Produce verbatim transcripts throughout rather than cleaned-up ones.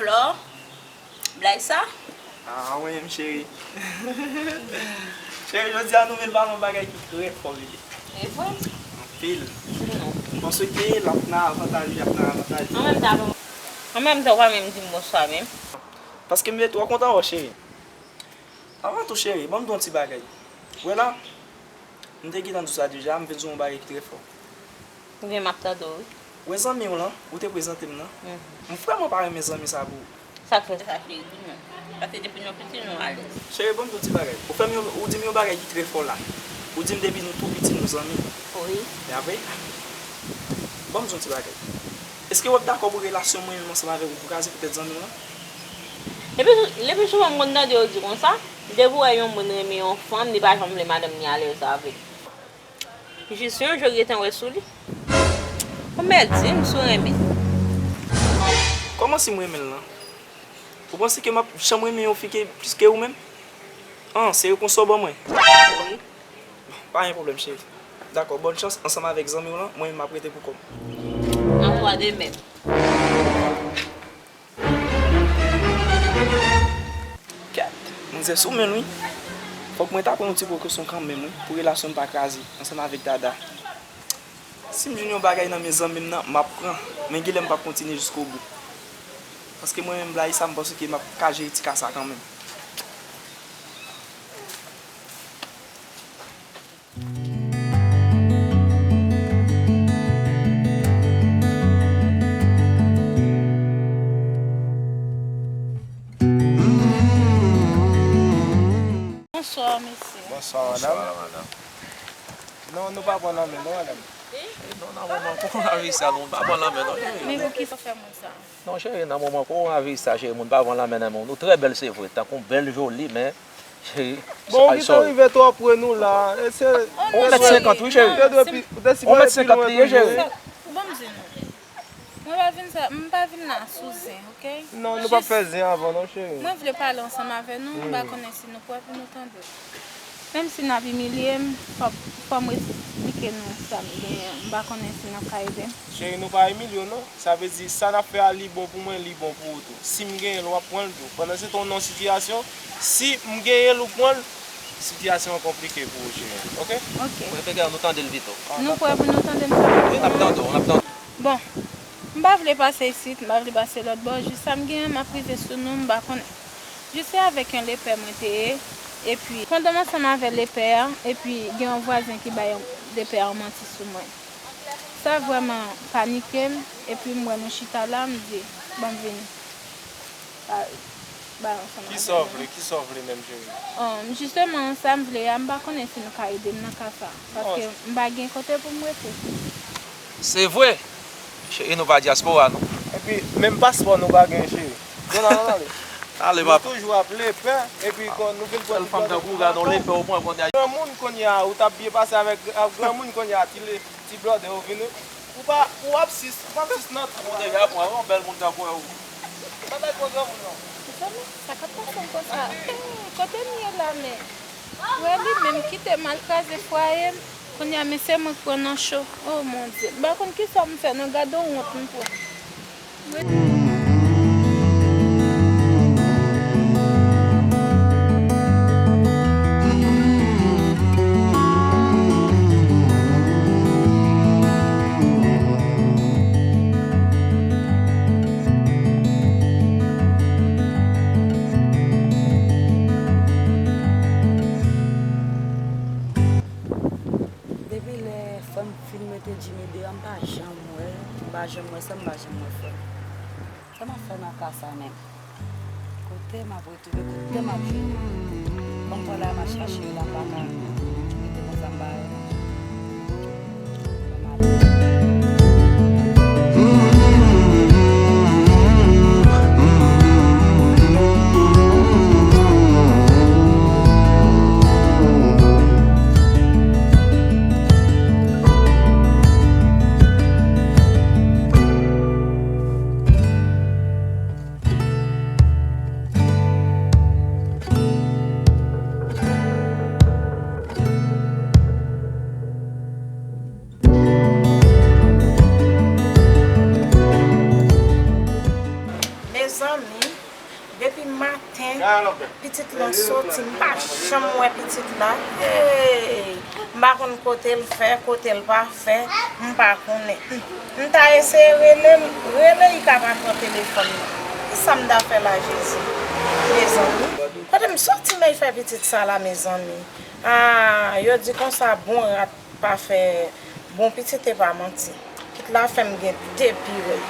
Flò, blag sa? Ah, wi, m cheri. Cheri, jodi a nou vin pale yon bagay ki trè fò, bebe. E vre? Anpil. Di m non. M panse ke l ap nan avantaj li, ap nan avantaj li. An menm tan, an menm tan, w pa menm di m bonswa menm. Paske m vin twò kontan wè w, cheri. Avan tou, cheri, ban m di w yon ti bagay. Wè la, m te gentan di w sa deja, m vin di w yon bagay ki trè fò. Ebyen, m ap tande w, wi. Wè zanmi w lan, ou te prezante m nan, mhm, m vrèman pa renmen zanmi sa pou ou. Sa k fè sa, cheri? Di m non. Paske depi nou piti, nou alèz. Cheri, ban m di w ti bagay. Ou fè m yon, ou di m yon bagay ki trè fò la. Ou di m depi nou tou piti, nou zanmi. Wi. Men apre, ban m di w yon ti bagay. Èske w ap dakò pou relasyon mwen menm ansanm avèk ou pou kraze poutèt zanmi w lan? Lepi, lepi souvan m konn tande yo di konsa, depi w wè yon moun renmen yon fanm, li pa janm vle madanm li alèz avè l. Jis yon jou gentan wè sou li. Ou mèt di m si w renmen. Kòman si m renmen l lan? Ou panse ke m ap janm renmen yon fi ke plis ke ou menm? An, se repons sa w ban mwen? Wi. Pa gen pwoblèm, cheri. Dakò, bòn chans ansanm avèk zanmi w lan, mwen menm m ap rete pou kò m. An twa de menm. Kèt, manzè sou men l wi. Fòk mwen ta pran yon ti prekosyon kanmenm wi, pou relasyon n pa kraze ansanm avèk Dada. Si m jwenn yon bagay nan men zanmi m nan, m ap pran, men genlè m p ap kontinye jiskobou. Paske mwen menm, blag sa, m panse ke m ap ka jere ti ka sa kanmenm. Bonswa, mesye. Bonswa, madanm. Bonswa, madanm. Non, nou pa pran lanmen, non, madanm. Non, nan moman kowonaviris la, nou pa pran lanmen, non. Men poukisa w fè moun sa? Non, cheri, nan moman kowonaviris sa, cheri, moun pa pran lanmen nan men w. Nou trè bèl, se vre, tankou bèl, joli, men, cheri, bon, ou gentan rive twò pre nou la. Ou mèt senkant, wi, cheri. Ou mèt senkant li ye, cheri. Bon, m di nou. Mwen pa vin sa, m pa vin la sou zen, oke? Non, nou p ap fè zen avan, non, cheri. Mwen vle pale ansanm avè nou, m pa konnen si nou prè pou nou tande. Menm si n ap imilye m, fò, fò m esplike nou sa m genyen an. M pa konnen si n ap ka ede m. Cheri, nou pa imilye w, non. Sa vle di, sa n ap fè a, li bon pou mwen, li bon pou ou tou. Si m genyen l, w ap pran l tou. Pandansetan, w nan yon sitiyasyon, si m genyen l, ou pran l, sitiyasyon an konplike pou ou, cheri. Oke? Oke. Wi, bebe, nou tande l pito. Nou prè pou nou tande m sa? Wi, n ap tande w, n ap tande w. Bon, m pa vle pase isit, m pa vle pase lòt bò. Jis sa m genyen, m ap rive sou nou, m pa konnen. Jis se avèk yon lepè mwen te ye, epi pandan m ansanm avè lepè a, epi gen yon vwazen ki bay lepè a yon manti sou mwen. Sa vrèman panike m, epi m wè nou chita la, m di, "Ban m vini." Ba, ba ansanm avè nou. Kisa w vle? Kisa w vle menm, cheri? Jisteman, sa m vle a, m pa konnen si nou ka ede m nan ka sa. Paske m pa gen kote pou m rete. Se vre. Cheri, nou pa dyaspora, non. Epi, menm paspò nou pa gen, cheri. Bon, ale, ale. Ale, papa. Nou toujou ap lepè, epi kon nou vin pran ti fanm tankou w, gade yon lepè ou pran kounye a. Granmoun kounye a, ou t ap byen pase avèk, avèk granmoun kounye a, ti le, ti blòdè ou vin, ou pa, ou ap sis, ou p ap sis nan twou. Ou deja pran yon bèl moun tankou w. Pa bay pran granmoun, non. Zanmi, sa k ap pase m konsa? Eh, kote m ye la, men? Wè li menm kite m al kraze fwaye m. Kounye a, men se mwen k pran nan cho. Oh, mon Dieu. M pa konn kisa m fè, non, gade yon wont m pran. Depi lè frè m fin mete Jimmy deyò, m pa janm wè l, m pa janm wè sè m, m pa janm wè frè m. Sa m ap fè nan ka sa menm? Kote m ap retouve, kote m ap jwenn? Ban m pran la, m al chache yo la, m pa ka rete konsa, m pa wè non. Ban m ale. Pitit lan soti, m pa janm wè pitit la. Hey! M pa konn kote l fè, kote l pa fè, m pa konnen. M ta eseye rele l, rele l, li ka pa pran telefòn nan. Kisa m ta fè la, Jezi? Mezanmi, kote m soti men fè pitit sa la, mezanmi? Ah, yo di konsa bon rat pa fè bon pitit, e pa manti. Pitit la fè m gen de pirèy.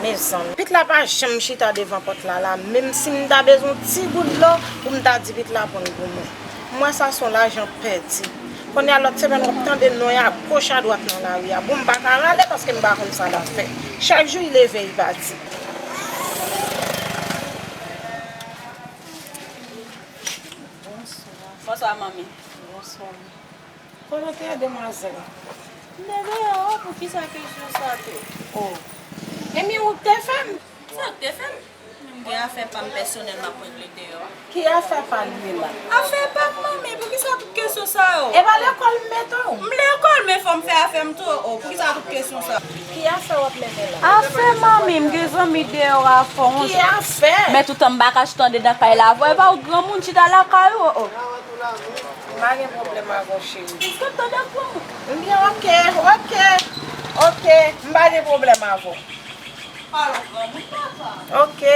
Mezanmi. Pitit la pa janm chita devan pòt la la. Menm si m ta bezwen yon ti gout dlo pou m ta di pitit la pran l pou mwen. M wè sa se yon lajan pèdi. Kounye a lòt semèn w ap tande non y a goch a dwat nan lari a. Bon, m pa ka rale paske m pa konn sa l ap fè. Chak jou li leve, li pati. Bonswa. Bonswa, manmi. Bonswa. Kote w te ye, demwazèl? M te deyò, poukisa kesyon sa tou? Oh. Ebyen, ou k te fè m? Sa w te fè m? M gen afè pa m pèsonèl m ap regle deyò a. Ki afè pa l ye la? Afè pa m, manmi, poukisa tout kesyon sa yo? E pa lekòl m mete w? M lekòl, men fò m fè afè m tou. Oh, poukisa tout kesyon sa? Ki afè w ap mennen la? Afè manmi, m gen zanmi deyò a fò. Ki afè? Men toutan m pa ka chita anndan kay la avè w, e pa w granmoun chita lakay ou, oh, oh. M pa gen pwoblèm avè w, cheri. Èske w tande pou mwen? M byen, oke, oke, oke, m pa gen pwoblèm avè w. Alò, granmoun papa. Oke.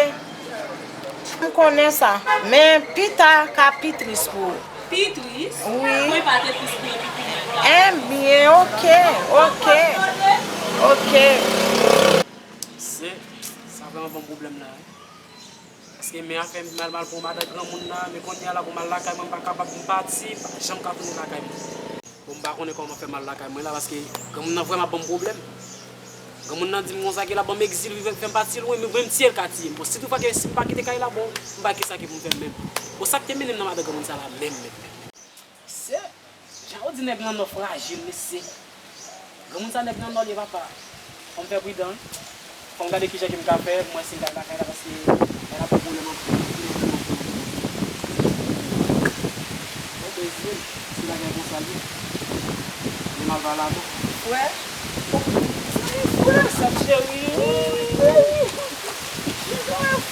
M konnen sa, men pita ka pi tris pou ou. Pi tris? Wi. Mwen pa te tris pou epi pou mwen. Ebyen, oke, oke, oke. Se, sa vrèman ban m pwoblèm la, wi. Paske men afè m mal mal pou madan granmoun nan, men kounye a la pou m al lakay mwen, m pa kapab, m pati, m pa janm ka tounen lakay mwen. Bon, m pa konnen kòman fè m al lakay mwen la, paske granmoun nan vrèman ap ban m pwoblèm. Granmoun nan di m konsa ke l ap ban m egzil, li fè m pati lwen, men mwen m tiye l ka tiye m. Bon, si toutfwa ke si m pa kite kay la, bon, m pa kisa ke pou m fè menm. Bon, sa k te mennen m nan madan granmoun sa la menm, menm, menm. Se, jan yo di nèg nan nò frajil, mesye. Granmoun sa nèg nan nò l ye papa. Fò m fè pridan wi. Fò m gade kijan ke m ka fè pou m wè si m ka al lakay la paske kay la pran pwoblèm anpil, anpil, anpil, anpil, anpil. Bon, bezwen, si bagay konsa l ye. Men m al ba ladan. Frè? Sa ye frè? Sa cheri. Wi, wi, wi.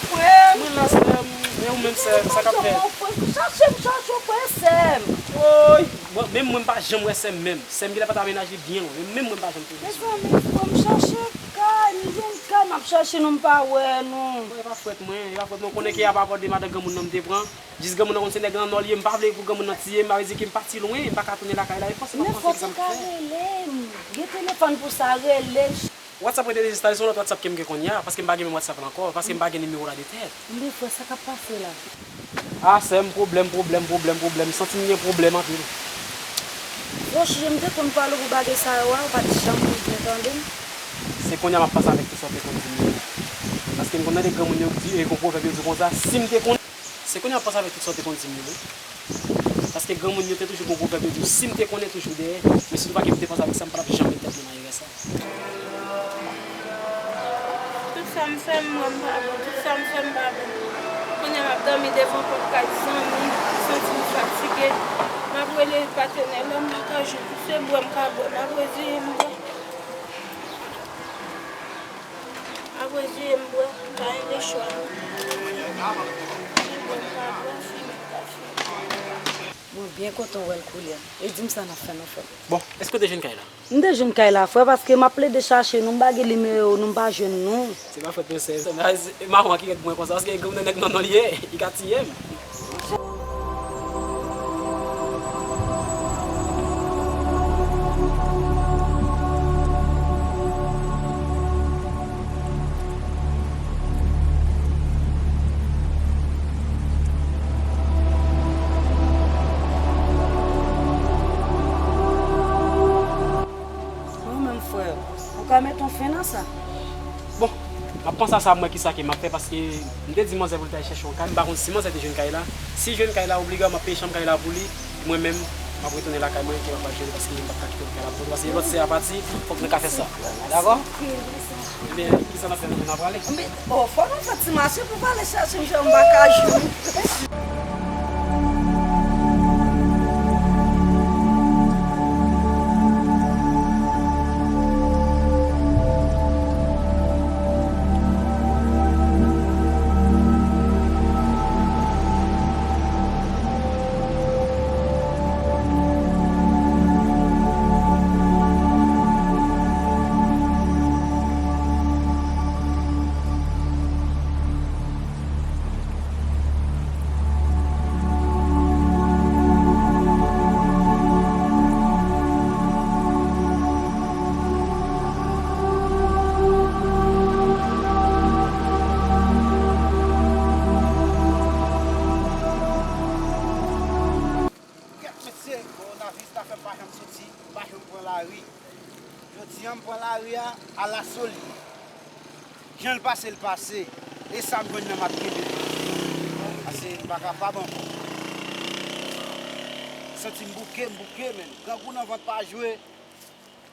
Frè m. Mwen la, sè m. E ou menm, sè m, sa k ap fèt? Chache m, chache w, frè, sè m. Woy! Bon, menm mwen, m pa janm wè sè m menm. Sè m genlè pa ta menaj li byen lwen. Menm mwen, m pa janm twouve sou li. Mezanmi, fò m chache kay, m jwenn kay, m ap chache nou, m pa wè nou. Bon, e pa frèt mwen, e pa frèt mwen. Ou konnen ke a pa pòt de madan granmoun nan m te pran. Jis granmoun nan konn se nèg nan nò l ye, m pa vle pou granmoun nan tiye m, sa vle di ke m pati lwen, m pa ka tounen lakay la, e fòseman m panse ki sa m fè. Men fò w te ka rele m. Gen telefòn pou sa, rele m. WhatsApp mwen te dezenstale, se yon lòt WhatsApp ke m gen kounye a, paske m pa gen menm WhatsApp la ankò, paske m pa gen nimewo la de tèt. Men frè, sa k ap pase la? Ah, sè m, pwoblèm, pwoblèm, pwoblèm, pwoblèm. M santi m gen pwoblèm anpil. Bon, cheri, m te konn pale w pou bagay sa yo a, ou pa t janm vin tande m. Se kounye a m ap panse avèk tout sa w te konn di m yo. Paske m konn tande granmoun yo di, e gon pwovèb yo di konsa, si m te konnen. Se kounye a m ap panse avèk tout sa w te konn di m yo, wi. Paske granmoun yo te toujou gon pwovèb yo di, si m te konnen toujou dèyè, men si toutfwa ke m te panse avèk sa, m pa t ap janm met tèt mwen nan erè sa. Tout sa m fè, m wè m pa bon. Tout sa m fè, m pa bon. Kounye a m ap dòmi devan pòt kay zanmi, m santi m fatige. M ap rele patenè, lè m pa ka jwenn, se bwè m ka bwè, m ap reziye m bwè. M ap reziye m bwè, m pa gen lechwa non. Bwè m pa bwè, fimen m pa fimen. Mwen byen kontan wè l koulye a. E di m sa n ap fè non, frè m. Bon, èske w te jwenn kay la? M te jwenn kay la, frè, paske m ap plede chache nou, m pa gen nimewo nou, m pa jwenn nou. Se pa fòt mwen, sè. Sè m, se mawon an ki rèd mwen konsa, paske granmoun nan nèg nan nò l ye, li ka tiye m. Bon, menm frè, ou ka met yon fen nan sa. Bon, m ap panse a sa, m wè kisa ke m ap fè, paske m te di manzè pou l ta al chèche yon kay, m pa konn si manzè te jwenn kay la. Si l jwenn kay la, obliga m ap peye chanm kay la pou li. Mwen menm, m ap retounen lakay mwen, ke m ap al jere, paske m p ap ka kite kay la pou kont, paske lòt sè a pati, fòk nou ka fè sa. Dakò? Ebyen, kisa n ap fè, nou menm n ap prale? Men, oh, fò nou fè ti mache pou pale chache, m pa ka jwenn. Jan l pase, l pase. E sa m jwenn nan m ap kenbe. Pase m pa kapab ankò. Santi m bouke, m bouke, men grangou nan vant pa jwe.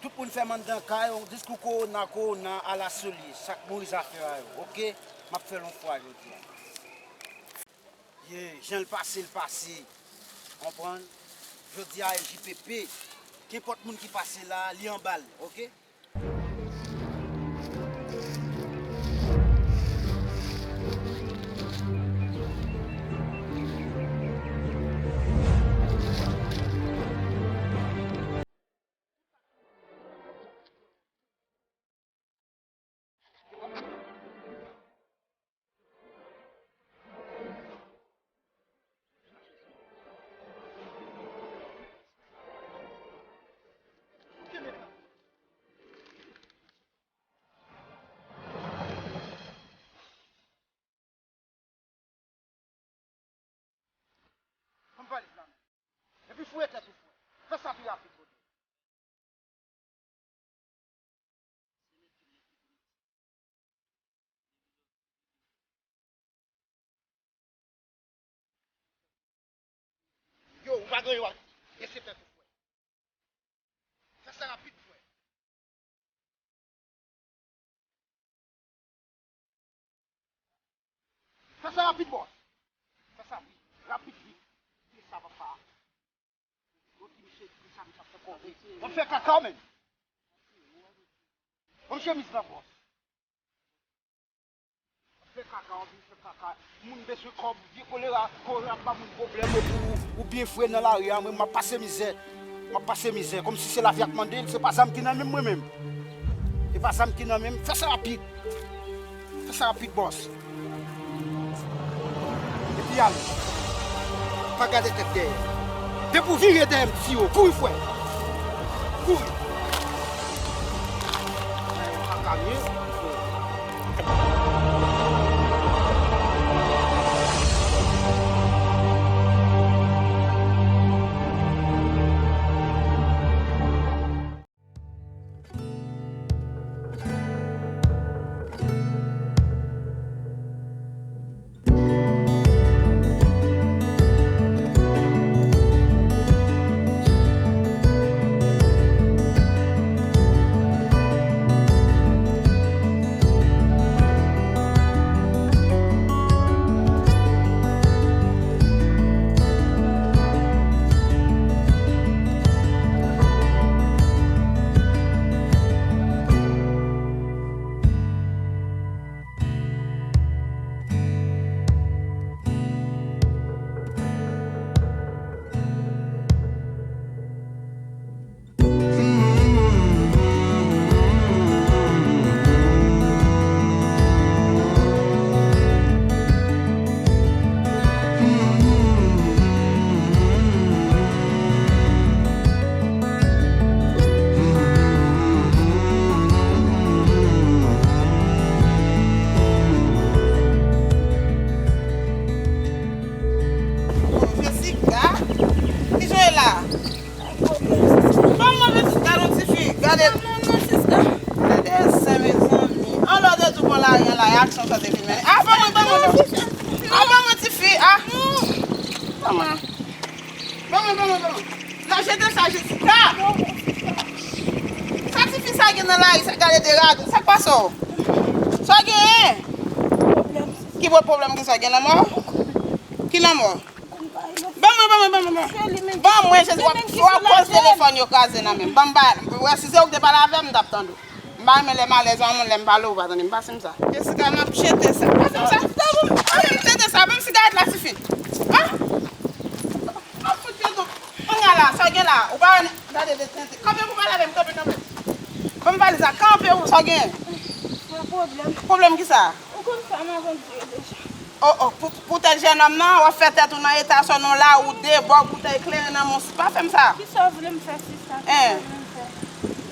Tout moun fèm anndan kay, yon diskou kowona, kowona, ala soli. Sak mouri zafè a yo, oke? M ap fè l yon fwa jodi a. Ye, jan l pase, l pase. Konprann? Jodi a, J P P, kenpòt moun ki pase la, li anba l, oke? Pran valiz la men. Epi foure tèt ou fwè. Fè sa pi rapid, Bondye. Yo, ou pa gen yo a. Bese tèt ou fwè. Fè sa rapid, fwè. Fè sa rapid, bòs. Fè sa rapid, vit. Fè sa, papa. Yo di misye, di sa, misye ap fè kòve. Ban m fè kaka, menm. Ban m chemiz la, bòs. Fè kaka, w ap vin fè kaka. Moun bezwen kòb, vye kolera, kolera ap ba moun pwoblèm, epi ou, ou byen fre nan lari a, mwen, m ap pase mizè. M ap pase mizè, kòmsi se lavi ak mande l, se pa zam ki nan men m, mwen menm. Se pa zam ki nan men m, fè sa rapid. Fè sa rapid, bòs. Epi ale. Pa gade tèt dèyè. Depi w vire dèyè m, di yo, kouri, fwè. Kouri. Kaka m ye. Jessica, ki jan w ye la? Ban mwen, mezanmi, gade yon tifi, gade. Gade zen, mezanmi. An lè w te di w pran lari an la, e aksyon sa te vin mennen. A, ban mwen, ban mwen, non. A, ban mwen, tifi, a. Ban mwen. Ban mwen, ban mwen, ban mwen. Nan jete sa, Jessica. Sa tifi sa gen nan lari, sa gade de rad. Sa k pase w? Sa w genyen? Ki pwoblèm ki sa gen lanmò? Ki lanmò? Ban mwen, ban mwen, ban mwen, ban mwen. Ban mwen, Jezi, w ap, w ap koz telefòn yo kraze nan men m. Ban m ba, wè, si se ou ki te pale avè m, m t ap tande w. M pa renmen lè m alèz a yon moun, lè m pale w, ou pa tande m, pase m sa. Jessica, m ap jete sa. Pase m sa. Pa fè m jete sa, ban m sigarèt la, tifi. A? M ap fout jete w. Kounye a la, sa w gen la, ou pa wè, gade de tenten. Kanpe pou pale avè m, kanpe, kanpe. Ban m valiz la, kanpe ou, sa w gen? Yon pwoblèm. Pwoblèm ki sa? Ou konn sa m avan di yo deja. O, o, pou, poutèt jennonm nan, w ap fè tèt ou nan eta sò non la, ou debò, boutèy kleren nan men w, pa fè m sa. Kisa w vle m fè, sista? Kisa w vle m fè?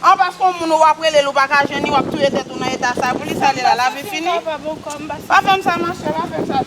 An, paske yon moun ou ap rele l, ou pa ka jwenn li, w ap touye tèt ou nan eta sa. Pou li sa li la, lavi fini. Pa fè m sa, machè, pa fè m sa.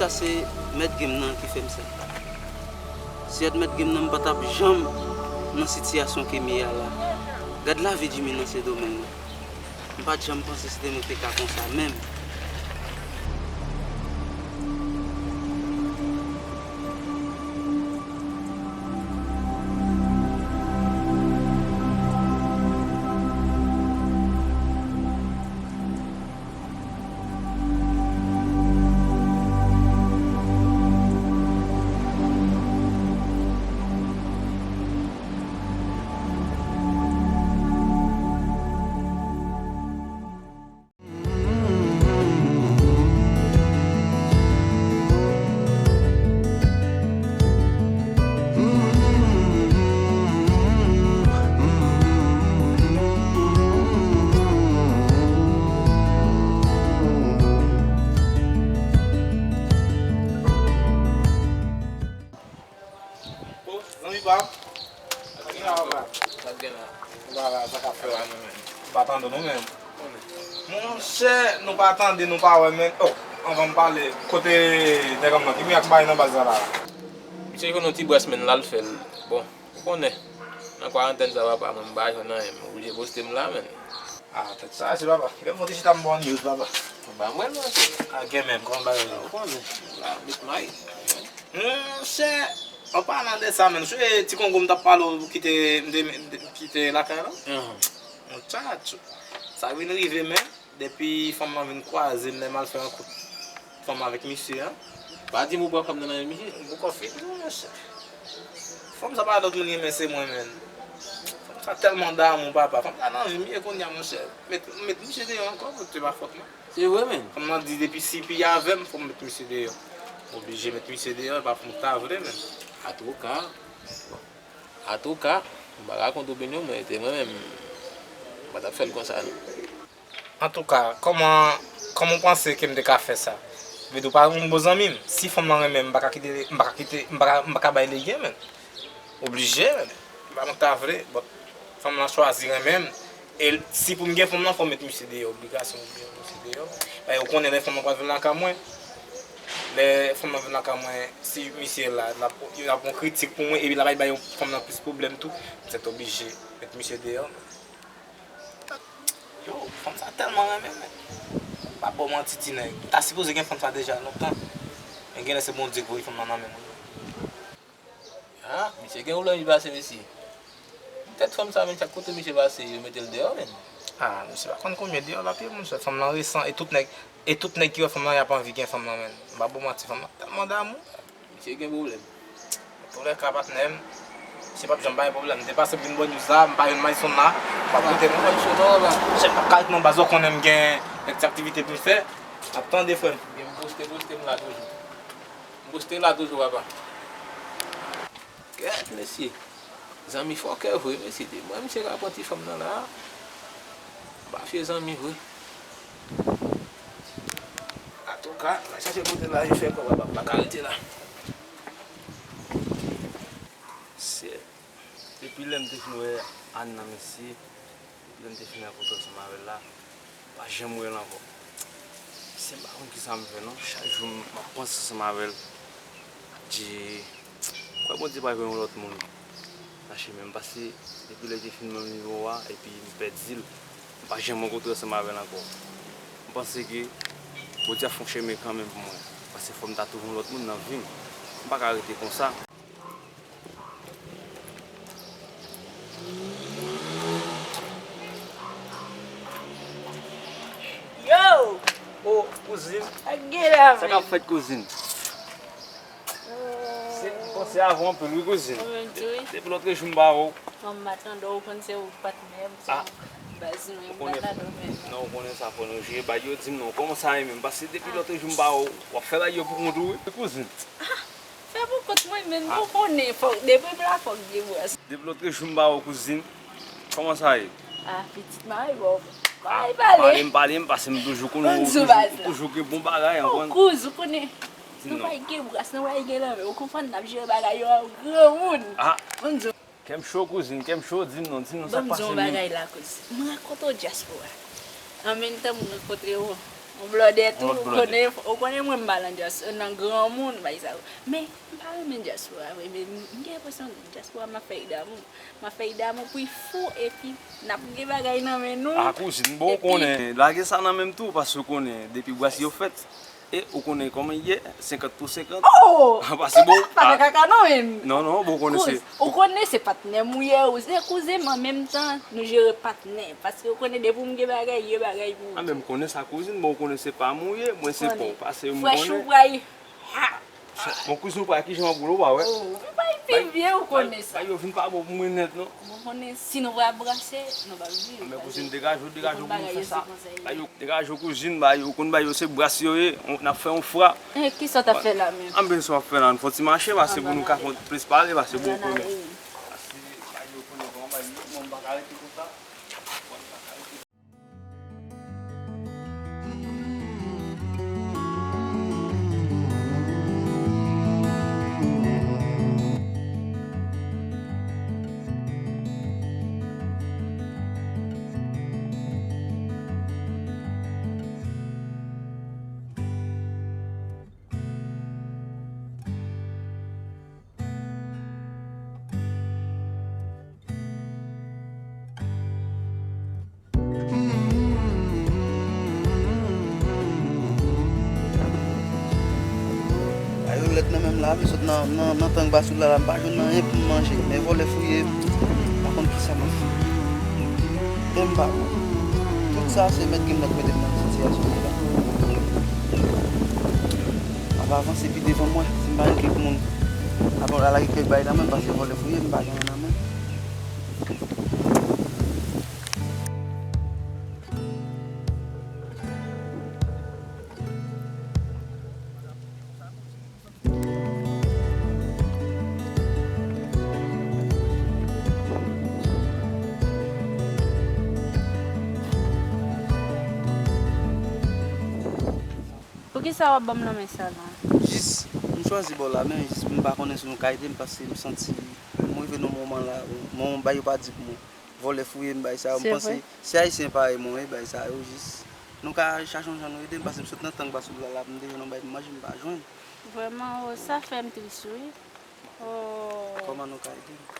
Sa se mèt game nan ki fè m sa. Si se pa t mèt game nan, m pa t ap janm nan sitiyasyon ke m ye a la. Gad lavi Jimmy nan Sendomeng nan. M pa t janm panse se te mwen ki te ka konsa menm. O, zanmi pa m. Sa k gen la? Sa k gen la? Bagay, sa k ap fèt? Sa va, non, men. M pa tande nou menm. Monchè, nou pa tande, nou pa wè, men. O, anvan m pale, kote nèg an nan? Ki mirak m pa nan baz la la? Misye jwenn yon ti bwès, men, l al fè l. Bon, ou konnen, nan kwarantèn sa, papa, mwen, m pa jwenn anyen, men. Ou oblije poste m la, men. A, tèt chaje, papa. Gen moun ki chita m ba w news, papa. Ba mwen, monchè. A, gen menm, kòman bagay yo? Ou konnen. La, met may. Monchè, an palan de sa, menm, se ti Kongo m t ap pale w ki te, m te, m te kite lakay la? Muchacho. Sa vin rive, men, depi fanm lan vin kwaze m, lè m al fè rankontre fanm avèk misye a. Pa di m ou pran fanm nan nan men misye. Ou konfime, monchè. Fanm sa pa lòt moun renmen, se mwen, menm. Fanm sa tèlman damou, papa. Fanm sa nan vi m ye kounye a, monchè. Met, met misye deyò ankò, poutèt se pa fòt mwen. Se vre, menm. Fanm nan di depi si pi avè m, fò m met misye deyò. M oblije met misye deyò, e pa fanm ta vre, menm. Atouka, atouka, m pa ka kont opinyon mwen, e te mwen menm, m pa t ap fè l konsa, non. Antouka, kòman, kòman w panse ke m te ka fè sa? Vle di w pa yon bon zanmi m. Si fanm nan renmen m, m pa ka kite, m pa ka kite, m pa ka, m pa ka bay legen, menm. Oblije, menm. M pa konn ta vle, but fanm nan chwazi renmen m. E si pou m gen fanm nan, fò m met misye deyò. Obligasyon pou m gen misye deyò. Paske ou konnen lè fanm nan pral vin lakay mwen, lè fanm nan vin lakay mwen, si misye la, l ap, l ap yon kritik pou mwen, epi l ap bay yon fanm nan plis pwoblèm tou, m sèt oblije met misye deyò. Yo, fanm sa tèlman renmen mwen. Pa ba w manti, ti nèg. M ta sipoze gen fanm sa deja lontan. Men genlè se Bondye ki voye fanm nan nan men mwen. Ah, misye gen pwoblèm li pase, mesye. Tèt fanm sa, menm, chak kote misye pase, yo mete l deyò, menm. Ah, misye pa konn konbyen deyò l ap ye, monchè. Fanm nan resan, e tout nèg, e tout nèg ki wè fanm nan, y ap anvi gen fanm nan, menm. M pa ba w manti, fanm nan tèlman damou. Misye gen pwoblèm. Antoulèka, patnè m, misye p ap janm bay pwoblèm. M te pase m vin ba w news la, m pa jwenn Mayson la, m p ap kote m. Misye p ap ka ret nan baz, ou konnen m gen lòt ti aktivite pou m fè. M ap tande, frè m. Ebyen, m poste, poste m la toujou. M poste la toujou, papa. Kèt, mesye. Zanmi fòkè vre, mesye. Te mwen, misye ka pran ti fanm nan la. M pa fye zanmi vre. Antouka, n a chache kote la e fè kòb, papa, m pa ka rete la. Se, depi lè m te fin wè Ann nan, mesye, depi lè m te fin rankontre ansanm avè l la, m pa janm wè l ankò. Se m pa konn kisa m fè non, chak jou m ap panse ansanm avè l. Di, kwè Bondye pa jwenn yon lòt moun. Sa chemen m pase, depi lè l te fin ban m nimewo a, epi m pèdi l. M pa janm rankontre ansanm avè l ankò. M panse ke Bondye ap fè yon chemen kanmenm pou mwen. Paske fò m ta twouve yon lòt moun nan vi m. M pa ka rete konsa. Yo! O, kouzin. Sa k ap fèt, kouzin? Se, m panse avè w anpil, wi, kouzin. Mwen menm tou, wi. Depi lòtrejou m pa wè w. Mwen m pa tande w, ou konn se ou patnè m, se baz mwen, m pa tande w menm. Non, ou konnen sa fò nou jwe, bay yo di m non, kòman sa ye menm? Paske depi lòtrejou m pa wè w, w ap fè bay yo pou kont ou, wi, kouzin. Fè pou kont mwen, men ou konnen, fòk, depi m la, fòk gen bras. Depi lòtrejou m pa wè w, kouzin, kòman sa ye? Ah, pitit mari, bon. Mari pale. Pale, m pale, m pase m toujou konnen ou toujou, ou toujou gen bon bagay, ou konprann? Kouz, ou konnen. Nou pa gen bras, nou pa gen lanmen, ou konprann, n ap jere bagay yo an granmoun. Ah. Ann di w. Kè m cho, kouzin, kè m cho, di m non, di m non, sa k pase menm? Ban m di w yon bagay la, kouz. M rankontre w dyaspora. An menm tan m rankontre w, Yon blòdè tou, ou konnen, ou konnen mwen m pa nan dyaspora, nan granmoun, bay sa yo. Men, m pa renmen dyaspora vre, men m gen enpresyon dyaspora m ap fè y damou. M ap fè y damou pou y fou, epi n ap gen bagay nan men nou. A kouzin, bon, ou konnen, lage sa nan men m tou, paske ou konnen, depi bras yo fèt, e ou konnen kòman y ye, senkant pou senkant. Oh! Paske bon, pa fè kaka non, men. Non, non, bon, ou konnen se. Ou konnen se patnè m ou ye, ou se kouzen m, an menm tan, nou jere patnè. Paske ou konnen depi m gen bagay, gen bagay pou ou. A, men m konnen sa kouzin, bon, ou konnen se pa m ou ye, mwen se pa w, pase m konnen. Frèch ou pral, ha! Bon, kouzin ou pral, kijan w ap woule, ou pa wè? Oh, m pral pi byen, ou konnen sa. Bay yo vin pa bon pou mwen nèt, non. Bon, konnen si nou pral brase, nou pral viv. Men kouzin, degaje w, degaje w pou nou fè sa. Bay yo, degaje w kouzin, bay yo, ou konn bay yo se bras yo ye, n ap fè yon fra. Eh, kisa w t ap fè la menm? A, m benn sa w ap fè la, n fè yon ti mache, pase pou nou ka fè plis pale, pase bon konnen. Pase, bay yo konnen kòman, bay yo, mwen m pa ka rete konsa. Ay, yo lèd nan menm la, m sot nan, nan, nan tang Basoul la, la, m pa jwenn anyen pou m manje. Men vòlè fouye m, m pa konn kisa m ap fè. Men m pa bon. Tout sa, se mèt Gimnòt mete m nan sitiyasyon sa la. M ap avanse pi devan mwen, si m pa gen kèk moun ap al lage kèk bagay nan men m, paske vòlè fouye m, m pa gen anyen nan men m. Poukisa w ap ban m lanmen sa la? Jis, m chwazi ba w lanmen, jis m pa konnen si nou ka ede m, paske m santi m rive nan moman la, moman bagay yo pa di pou mwen. Vòlè fouye m, bagay sa yo, m panse se Ayisyen parèy mwen, wi, bagay sa yo, jis nou ka chache yon jan nou ede m, paske m sot nan tang Basoul la, la, m te jwenn yon bagay pou manje, m pa jwenn. Vrèman, oh, sa fè m tris, wi. Oh. Kòman nou ka ede m?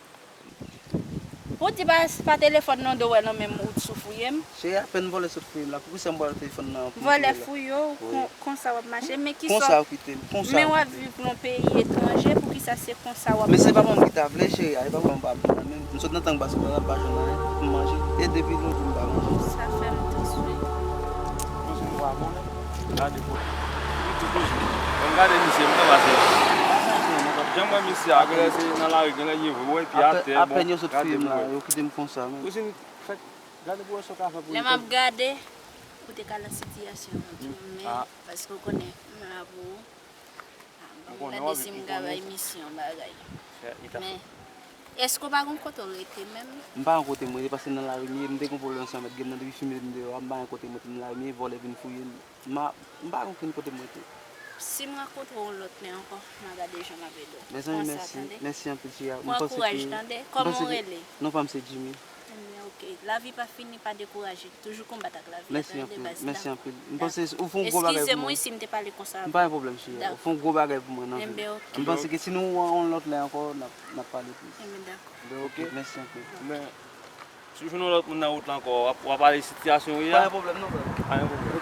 Ou di pa, pa telefòn nan w wè nan men m ou t sou fouye m? Cheri, apèn vòlè sot fouye m la. Poukisa m pral telefòn nan pou m fouye la? Vòlè fouye w, kon, konsa w ap mache. Men kisa w ap, konsa w kite m, konsa w kite m. Men w ap viv nan yon peyi etranje, poukisa se konsa w ap mache? Men se pa mwen ki ta vle, cheri, a, se pa mwen pa vle. Men m sot nan tang Basoul la, m pa jwenn anyen pou m manje. E depi lòt jou m pa manje. Sa fè m tris, wi. Kouzin ou pa konnen. Gade kote. Li tou kouzin. Bon, gade misye, m pran pase. Jan m wè misye a, genlè se nan lari, genlè li vre, epi atè, bon, gade pou wè. Apèn yo sot fouye m la, yo kite m konsa, men. Kouzin, fèt, gade pou wè sa w ka fè pou li. Lè m ap gade, ou te ka nan sitiyasyon an tou, men, paske w konnen, m la pou ou. M konnen w ap viv, m konnen. Gade si m ka bay misye yon bagay. Men, èske w pa gen kote w rete menm? M pa gen kote m rete, paske nan lari m ye, m te gen pwoblèm ansanm avèk gang nan, depi fime m deyò a, m pa gen kote m rete, nan lari m ye, vòlè vin fouye m. M a, m pa gen okenn kote m rete. Si m rankontre w yon lòt lè ankò, m a gade jan m ap ede w. Mezanmi, mèsi. Mèsi anpil, cheri. Pran kouraj, tande. Kòman w rele? Non pa m se Jimmy. Enben, ok. Lavi pa fini, pa dekouraje. Toujou konbat ak lavi a, tande, baz la. Mèsi anpil. Mèsi anpil. M panse ou fè yon gwo bagay pou mwen. Eskize m, wi, si m te pale konsa avè w. Pa gen pwoblèm, cheri. Ou fè yon gwo bagay pou mwen nan vi. Enben, ok. M panse ke si nou wè yon lòt lè ankò, n ap, n ap pale plis. Enben, dakò. Enben, ok. Mèsi anpil. Men, si w jwenn yon lòt moun nan wout la ankò, w ap, w ap pale sitiyasyon w ye a? Pa gen pwoblèm, non, frè m. Pa gen pwoblèm.